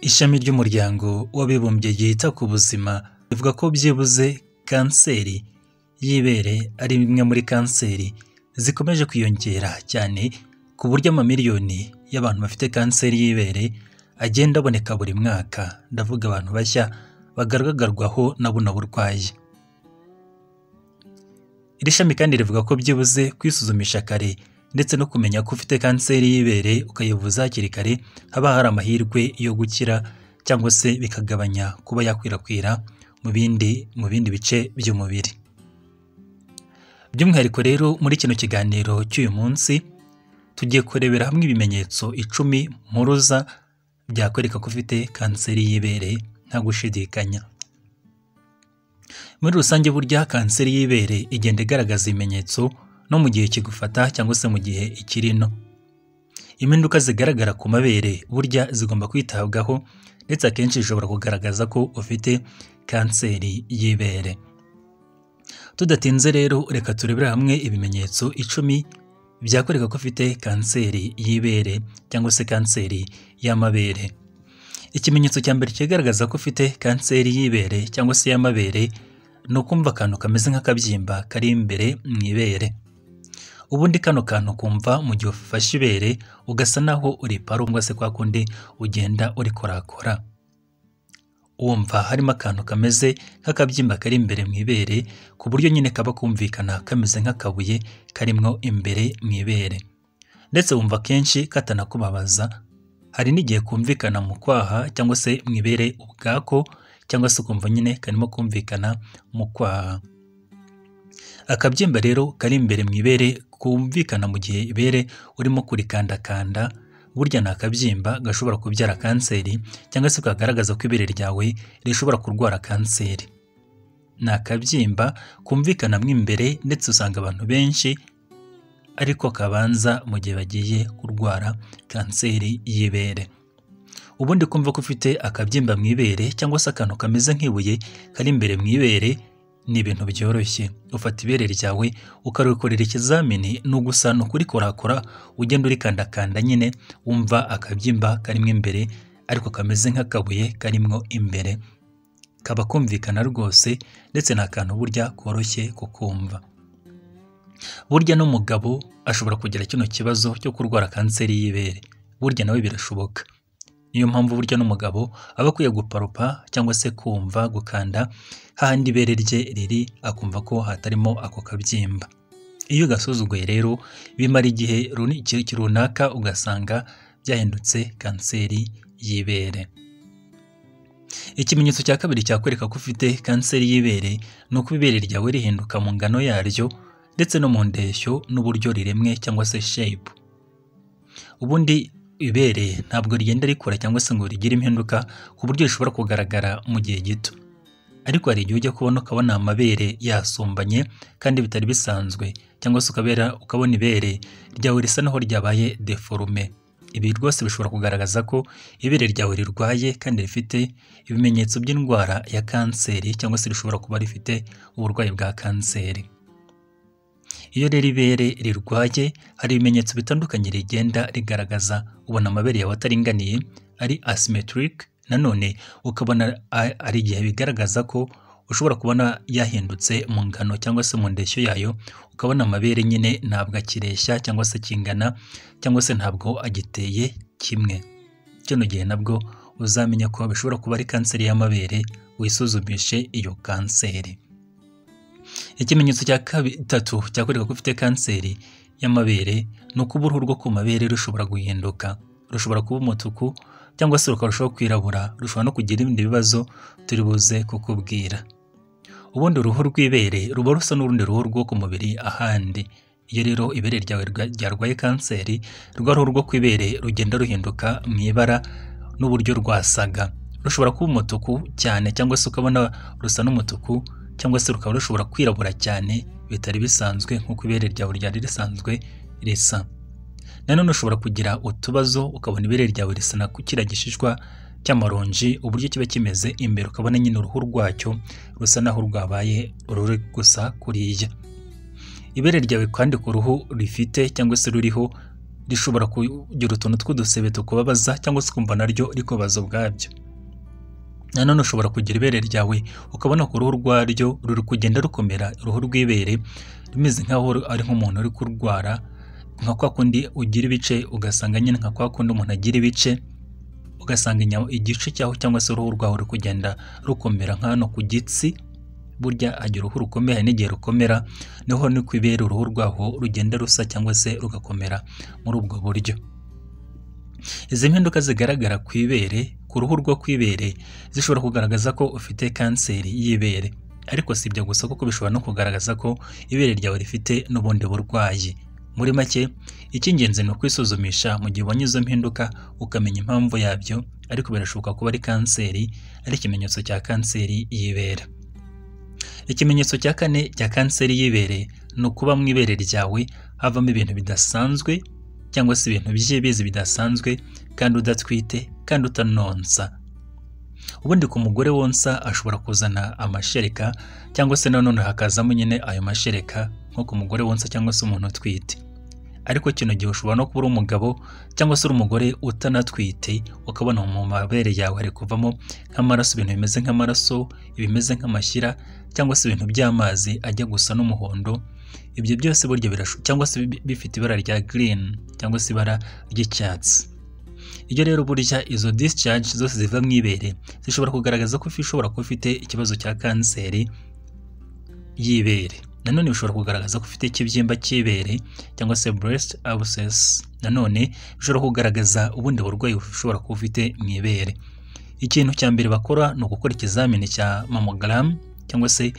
Ishami ry'umuryango w'abibumbye ryita ku buzima rivuga ko byibuze kanseri y'ibere ari imwe muri kanseri zikomeje kwiyongera cyane, ku buryo amamiliyoni y'abantu bafite kanseri y'ibere agenda aboneka buri mwaka. Ndavuga abantu bashya bagaragarwaho na buno burwayi. Iri shami kandi rivuga ko byibuze kwisuzumisha kare ndetse no kumenya ko ufite kanseri y'ibere ukayivuza hakiri kare haba hari amahirwe yo gukira, cyangwa se bikagabanya kuba yakwirakwira mu bindi bice by'umubiri. By'umwihariko rero, muri kino kiganiro cy'uyu munsi tugiye kurebera hamwe ibimenyetso 10 mpuruza byakwereka ko ufite kanseri y'ibere nta gushidikanya. Muri rusange, burya kanseri y'ibere igenda igaragaza ibimenyetso no mu gihe kigufata cyangwa se mu gihe ikiri nto. Impinduka zigaragara ku mabere burya zigomba kwitabwaho, ndetse akenshi zishobora kugaragaza ko ufite kanseri y'ibere. Tudatinze rero, reka turebere hamwe ibimenyetso 10 byakwereka ko ufite kanseri y'ibere cyangwa se kanseri y'amabere. Ikimenyetso cya mbere kigaragaza ko ufite kanseri y'ibere cyangwa se y'amabere ni ukumva akantu kameze nk'akabyimba kari imbere mu ibere. Ubundi kano kantu kumva mu gihe ufashe ibere ugasa naho uripara, cyangwa se kwa kundi ugenda urikorakora, wumva harimo akantu kameze nk'akabyimba kari imbere mu ibere, ku buryo nyine kaba kumvikana kameze nk'akabuye karimwo imbere mu ibere, ndetse wumva kenshi katanakubabaza. Hari n'igihe kumvikana mu kwaha cyangwa se mu ibere ubwako, cyangwa se ukumva nyine karimo kumvikana mu kwaha. Akabyimba rero kari imbere mu ibere kumvikana mu gihe ibere urimo kurikandakanda, burya ni akabyimba gashobora kubyara kanseri, cyangwa se kagaragaza ko ibere ryawe rishobora kurwara kanseri. Ni akabyimba kumvikana mo imbere, ndetse usanga abantu benshi ariko kabanza mu gihe bagiye kurwara kanseri y'ibere. Ubundi kumva ko ufite akabyimba mu ibere cyangwa se akantu kameze nk'ibuye kari imbere mu ibere ni ibintu byoroshye. Ufata ibere ryawe ukarikorera ikizamini, ni ugusa ni ukurikorakora, ugenda urikandakanda nyine, wumva akabyimba karimo imbere ariko kameze nk'akabuye karimwo imbere. Kaba kumvikana rwose, ndetse ni akantu burya koroshye kukumva. Burya n'umugabo ashobora kugira kino kibazo cyo kurwara kanseri y'ibere, burya nawe birashoboka. Niyo mpamvu burya n'umugabo aba akwiye guparupa cyangwa se kumva, gukanda hahandi ibere rye riri, akumva ko hatarimo ako kabyimba. Iyo gasuzuguye rero bimara igihe runaka ugasanga byahindutse kanseri y'ibere. Ikimenyetso cya kabiri cyakwereka ko ufite kanseri y'ibere ni uko ibere ryawe rihinduka mu ngano yaryo ndetse no mu ndeshyo n'uburyo riremwe, cyangwa se shape. Ubundi ibere ntabwo rigenda rikura cyangwa se ngo rigire impinduka ku buryo rishobora kugaragara mu gihe gito, ariko hari igihe ujya kubona ukabona amabere yasumbanye kandi bitari bisanzwe, cyangwa se ukabona ibere ryawe risa naho ryabaye déformé. Ibi rwose bishobora kugaragaza ko ibere ryawe rirwaye kandi rifite ibimenyetso by'indwara ya kanseri, cyangwa se rishobora kuba rifite uburwayi bwa kanseri. Iyo rero ibere rirwaye, hari ibimenyetso bitandukanye rigenda rigaragaza. Ubona amabere yawe ataringaniye, ari asymmetric. Nanone ukabona hari igihe bigaragaza ko ushobora kubona yahindutse mu ngano cyangwa se mu ndeshyo yayo, ukabona amabere nyine ntabwo akireshya cyangwa se kingana, cyangwa se ntabwo agiteye kimwe. Kino gihe nabwo uzamenya ko bishobora kuba ari kanseri y'amabere, wisuzumishe iyo kanseri. Ikimenyetso cya gatatu cyakwereka ko ufite kanseri y'amabere ni uko uruhu rwo ku mabere rushobora guhinduka. Rushobora kuba umutuku cyangwa se rukarushaho kwirabura, rushobora no kugira ibindi bibazo turi buze kukubwira. Ubundi uruhu rw'ibere ruba rusa n'urundi ruhu rwo ku mubiri ahandi. Iyo rero ibere ryawe ryarwaye kanseri, rwa ruhu rwo ku ibere rugenda ruhinduka mu ibara n'uburyo rwasaga. Rushobora kuba umutuku cyane, cyangwa se ukabona rusa n'umutuku, cyangwa se rukaba rushobora kwirabura cyane bitari bisanzwe nk'uko ibere ryawe ryari risanzwe risa. Nanone ushobora kugira utubazo, ukabona ibere ryawe risa na kiriya gishishwa cy'amaronji, uburyo kiba kimeze imbere, ukabona nyine uruhu rwacyo rusa naho rwabaye ruri gusa kuriya. Ibere ryawe kandi ku ruhu rifite cyangwa se ruriho Rishobora kugira utuntu tw'udusebe tukubabaza cyangwa se ukumva naryo rikubabaza ubwabyo. Nanone ushobora kugira ibere ryawe ukabona ku ruhu rwaryo ruri kugenda rukomera, uruhu rw'ibere rumeze nk'aho ari nk'umuntu uri kurwara, nka kwa kundi ugira ibice ugasanga nyine nka kwa kundi umuntu agira ibice ugasanga igice cyaho cyangwa se uruhu rwaho ruri kugenda rukomera nka hano ku gitsi. Burya agira uruhu rukomeye, hari n'igihe rukomera, niho ni ku ibere uruhu rwaho rugenda rusa cyangwa se rugakomera muri ubwo buryo. Izi mpinduka zigaragara ku ibere, ku ruhu rwo ku ibere, zishobora kugaragaza ko ufite kanseri y'ibere. Ariko si ibyo gusa kuko bishobora no kugaragaza ko ibere ryawe rifite n'ubundi burwayi. Muri make, icy'ingenzi ni ukwisuzumisha mu gihe ubonye izo mpinduka ukamenya impamvu yabyo, ariko birashoboka kuba ari kanseri, ari ikimenyetso cya kanseri y'ibere. Ikimenyetso cya kane cya kanseri y'ibere ni ukuba mu ibere ryawe havamo ibintu bidasanzwe cyangwa se ibintu by'ibizi bidasanzwe kandi udatwite kandi utanonsa. Ubundi ku mugore wonsa ashobora kuzana amashereka cyangwa se nanone hakazamo nyine ayo mashereka nko ku mugore wonsa cyangwa se umuntu utwite. Ariko kino gihe ushobora no kuba uri umugabo cyangwa se uri umugore utanatwite, ukabona mu mabere yawe hari kuvamo nk'amaraso, ibintu bimeze nk'amaraso, ibimeze nk'amashyira cyangwa se ibintu by'amazi ajya gusa n'umuhondo. Ibyo byose burya cyangwa se bifite ibara rya green cyangwa se ibara ry'icyatsi. Iyo rero burya izo discharge zose ziva mu ibere zishobora kugaragaza ko ushobora kuba ufite ikibazo cya kanseri y'ibere. Nanone bishobora kugaragaza ko ufite ikibyimba cy'ibere cyangwa se breast abscess. Nanone bishobora kugaragaza ubundi burwayi ushobora kuba ufite mu ibere. Ikintu cya mbere bakora ni ugukora ikizamini cya mammogram cyangwa se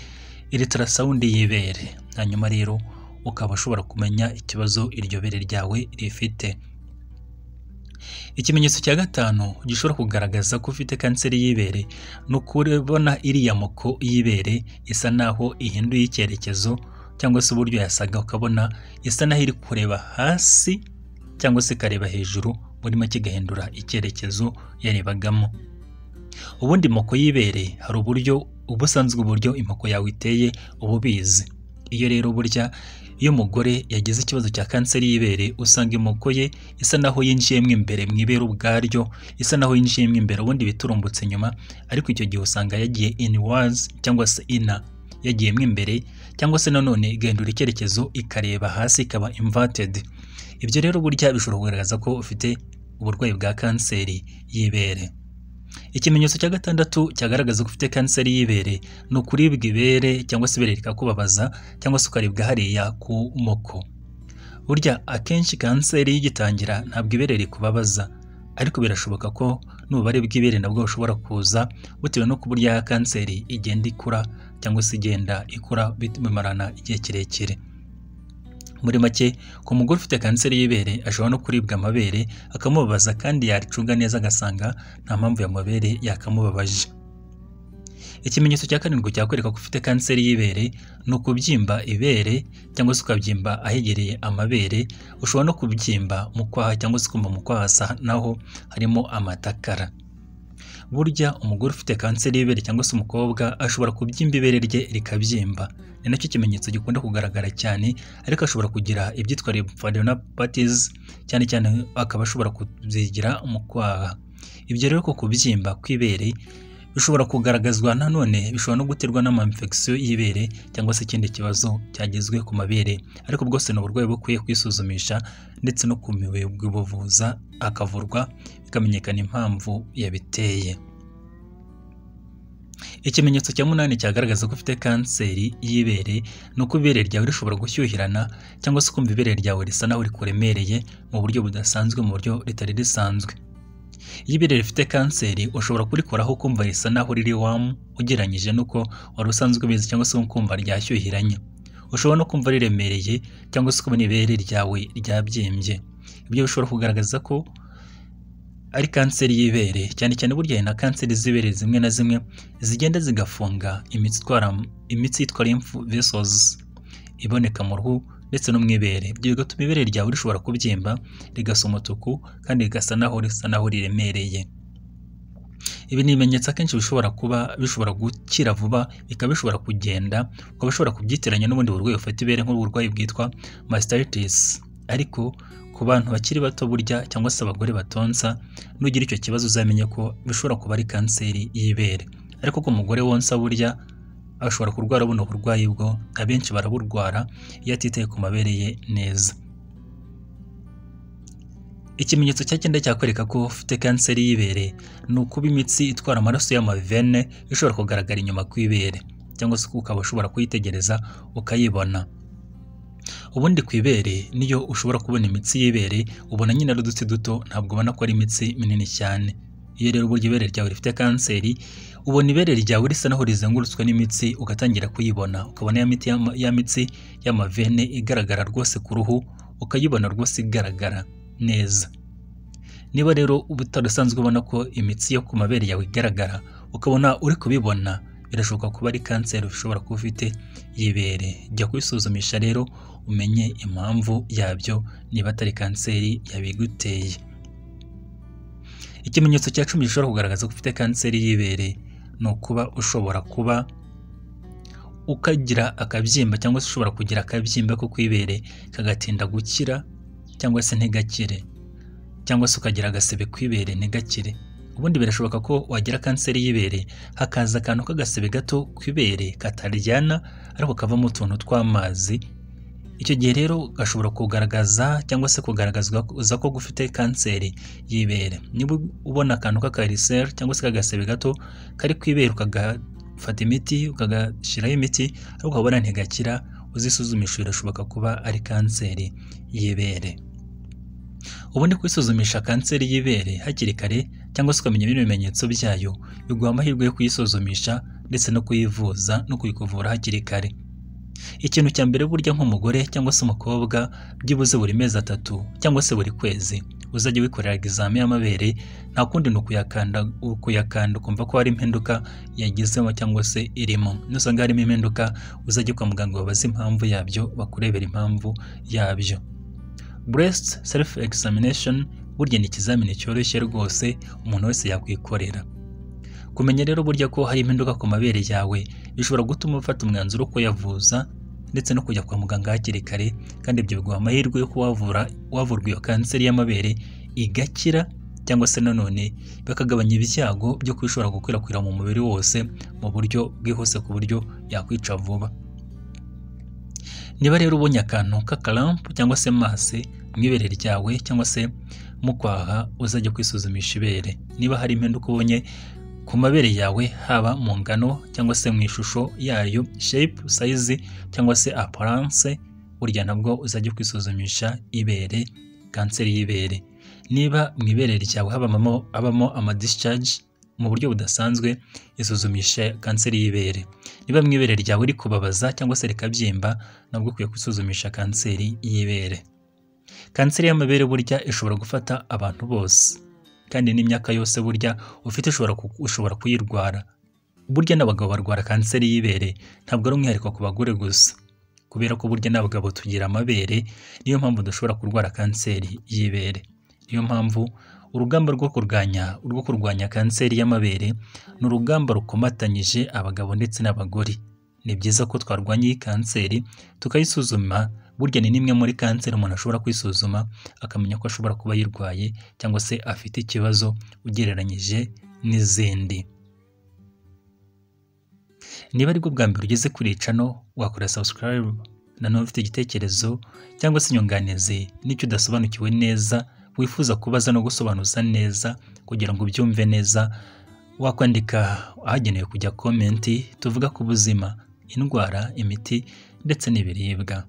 ultrasound y'ibere, hanyuma rero ukaba ushobora kumenya ikibazo iryo bere ryawe rifite. Ikimenyetso cya gatanu gishobora kugaragaza ko ufite kanseri y'ibere ni ukubona iriya moko y'ibere isa naho ihinduye icyerekezo cyangwa se uburyo yasaga, ukabona isa naho iri kureba hasi cyangwa se ikareba hejuru, muri make igahindura icyerekezo yarebagamo. Ubundi moko y'ibere hari uburyo ubusanzwe uburyo imoko yawe iteye uba ubizi. Iyo rero burya iyo umugore yagize ikibazo cya kanseri y'ibere usanga imoko ye isa naho yinjiyemo imbere mu ibere ubwaryo, isa naho yinjiyemo imbere, ubundi biturumbutse inyuma, ariko icyo gihe usanga yagiye inwards cyangwa se inner, yagiyemo imbere cyangwa se nanone igahindura icyerekezo ikareba hasi ikaba inverted. Ibyo rero burya bishobora kugaragaza ko ufite uburwayi bwa kanseri y'ibere. Ikimenyetso cya gatandatu cyagaragaza ko ufite kanseri y'ibere ni ukuribwa ibere cyangwa se ibere rikakubabaza cyangwa se ukaribwa hariya ku moko. Burya akenshi kanseri y'igitangira ntabwo ibere rikubabaza, ariko birashoboka ko n'ububabare bw'ibere nabwo bushobora kuza bitewe no burya kanseri igenda ikura cyangwa se igenda ikura bimarana igihe kirekire. Muri make, ku mugore ufite kanseri y'ibere ashobora no kuribwa amabere akamubabaza, kandi yaricunga neza agasanga nta mpamvu y'amabere yakamubabaje. Ikimenyetso cya karindwi cyakwereka ko ufite kanseri y'ibere ni ukubyimba ibere cyangwa se ukabyimba ahegereye amabere. Ushobora no kubyimba mu kwaha cyangwa se ukumva mu kwaha hasa naho harimo amatakara. Burya umugore ufite kanseri y'ibere cyangwa se umukobwa ashobora kubyimba ibere rye rikabyimba, ni nacyo kimenyetso gikunda kugaragara cyane, ariko ashobora kugira ibyitwa lymphadenopathies cyane cyane akaba ashobora kubyigira mu kwaha. Ibyo rero ko kubyimba kw'ibere bishobora kugaragazwa nanone bishobora no guterwa n'ama-infection y'ibere cyangwa se ikindi kibazo cyagezwe ku mabere, ariko bwose ni uburwayi bukwiye kwisuzumisha ndetse no kubuvuza akavurwa bikamenyekana impamvu yabiteye. Ikimenyetso cya munani cyagaragaza ko ufite kanseri y'ibere ni uko ibere ryawe rishobora gushyuhirana cyangwa se ukumva ibere ryawe risa naho rikuremereye mu buryo budasanzwe, mu buryo ritari risanzwe. Iyo ibere rifite kanseri ushobora kurikoraho ukumva risa naho riri warm ugereranyije n'uko wari usanzwe ubizi, cyangwa se ukumva ryashyuhiranye. Ushobora no kumva riremereye cyangwa se ukabona ibere ryawe ryabyimbye. Ibyo bishobora kugaragaza ko ari kanseri y'ibere, cyane cyane burya hari na kanseri z'ibere zimwe na zimwe zigenda zigafunga imitsi yitwa lymph vessels iboneka mu ruhu ndetse no mu ibere. Ibyo bigatuma ibere ryawe rishobora kubyimba rigasa umutuku kandi rigasa naho risa naho riremereye. Ibi ni ibimenyetso akenshi bishobora kuba bishobora gukira vuba, bikaba bishobora kugenda, ukaba ushobora kubyitiranya n'ubundi burwayi bufata ibere nk'uburwayi bwitwa mastitis. Ariko ku Ku bantu bakiri bato burya cyangwa se abagore batonsa, nugira icyo kibazo uzamenye ko bishobora kuba ari kanseri y'ibere. Ariko ku mugore wonsa burya ashobora kurwara buno burwayi bwo abenshi baraburwara iyo atitaye ku mabere ye neza. Ikimenyetso cya cyenda cyakwereka ko ufite kanseri y'ibere ni ukuba imitsi itwara amaraso y'amavene ishobora kugaragara inyuma ku ibere, cyangwa se ukaba ushobora kuyitegereza ukayibona. Ubundi ku ibere niyo ushobora kubona imitsi y'ibere, ubona nyine ari udutsi duto, ntabwo ubona ko ari imitsi minini cyane. Iyo rero uburyo ibere ryawe rifite kanseri, ubona ibere ryawe risa naho rizengurutswe n'imitsi, ugatangira kuyibona, ukabona ya mitsi y'amavene igaragara rwose ku ruhu, ukayibona rwose igaragara neza. Niba rero utarasanzwe ubona ko imitsi yo ku mabere yawe igaragara, ukabona uri kubibona, birashoboka kuba ari kanseri ushobora kuba ufite y'ibere. Jya kwisuzumisha rero umenye impamvu yabyo niba atari kanseri yabiguteye. Ikimenyetso cya 10 gishobora kugaragaza ko ufite kanseri y'ibere ni ukuba ushobora kuba ukagira akabyimba, cyangwa se ushobora kugira akabyimba ko ku ibere kagatinda gukira cyangwa se ntigakire, cyangwa se ukagira agasebe ku ibere ntigakire. Ubundi birashoboka ko wagira kanseri y'ibere hakaza akantu k'agasebe gato ku ibere kataryana ariko kavamo utuntu tw'amazi. Icyo gihe rero gashobora kugaragaza cyangwa se kugaragazwa ko ufite kanseri y'ibere. Niba ubona akantu k'akariseri cyangwa se k'agasebe gato kari ku ibere, ukagafata imiti ukagashyiraho imiti ariko ukabona ntigakira, uzisuzumisha birashoboka kuba ari kanseri y'ibere. Ubundi kwisuzumisha kanseri y'ibere hakiri kare cyangwa se ukamenya bino bimenyetso byayo, biguha amahirwe yo kuyisuzumisha ndetse no kuyivuza no kuyikuvura hakiri kare. Ikintu cya mbere burya nk'umugore cyangwa se umukobwa, byibuze buri mezi 3 cyangwa se buri kwezi uzajya wikorera examen y'amabere, nta kundi ni ukuyakanda ukumva ko hari impinduka yagizemo cyangwa se irimo. Nusanga harimo impinduka uzajya kwa muganga babaze impamvu yabyo, bakurebera impamvu yabyo. Breast self examination burya ni ikizamini cyoroshye rwose umuntu wese yakwikorera. Kumenya rero burya ko hari impinduka ku mabere yawe bishobora gutuma ufata umwanzuro wo kuyavuza ndetse no kujya kwa muganga hakiri kare, kandi ibyo biguha amahirwe yo kuba wavurwa iyo kanseri y'amabere igakira, cyangwa se nanone bakagabanya ibyago byo kuba ishobora gukwirakwira mu mubiri wose mu buryo bwihuse ku buryo yakwica vuba. Niba rero ubonye akantu k'akarampu cyangwa se mase mu ibere ryawe cyangwa se mu kwaha, uzajya kwisuzumisha ibere. Niba hari impinduka ubonye ku mabere yawe, haba mu ngano cyangwa se mu ishusho yayo, shape, size cyangwa se apparence, burya nabwo uzajya kwisuzumisha ibere, kanseri y'ibere. Niba mu ibere ryawe habamo ama discharge mu buryo budasanzwe, isuzumisha kanseri y'ibere. Niba mu ibere ryawe rikubabaza cyangwa se rikabyimba, nabwo ukwiye kwisuzumisha kanseri y'ibere. Kanseri y'amabere burya ishobora gufata abantu bose, kandi n'imyaka yose burya ufite ushobora kuyirwara. Burya n'abagabo barwara kanseri y'ibere, ntabwo ari umwihariko ku bagore gusa, kubera ko burya n'abagabo tugira amabere, niyo mpamvu dushobora kurwara kanseri y'ibere. Niyo mpamvu urugamba rwo kurwanya kanseri y'amabere ni urugamba rukomatanyije abagabo ndetse n'abagore. Ni byiza ko twarwanya iyi kanseri tukayisuzuma. Burya ni nimwe muri kanseri umuntu ashobora kwisuzuma akamenya ko ashobora kuba yirwaye cyangwa se afite ikibazo ugereranyije n'izindi. Niba aribwo bwa mbere ugeze kuri channel, wakora subscribe. Nanone ufite igitekerezo cyangwa se inyunganizi n'icyo udasobanukiwe neza wifuza kubaza no gusobanuza neza kugira ngo ubyumve neza, wakwandika ahagenewe kujya comment. Tuvuga ku buzima, indwara, imiti ndetse n'ibiribwa.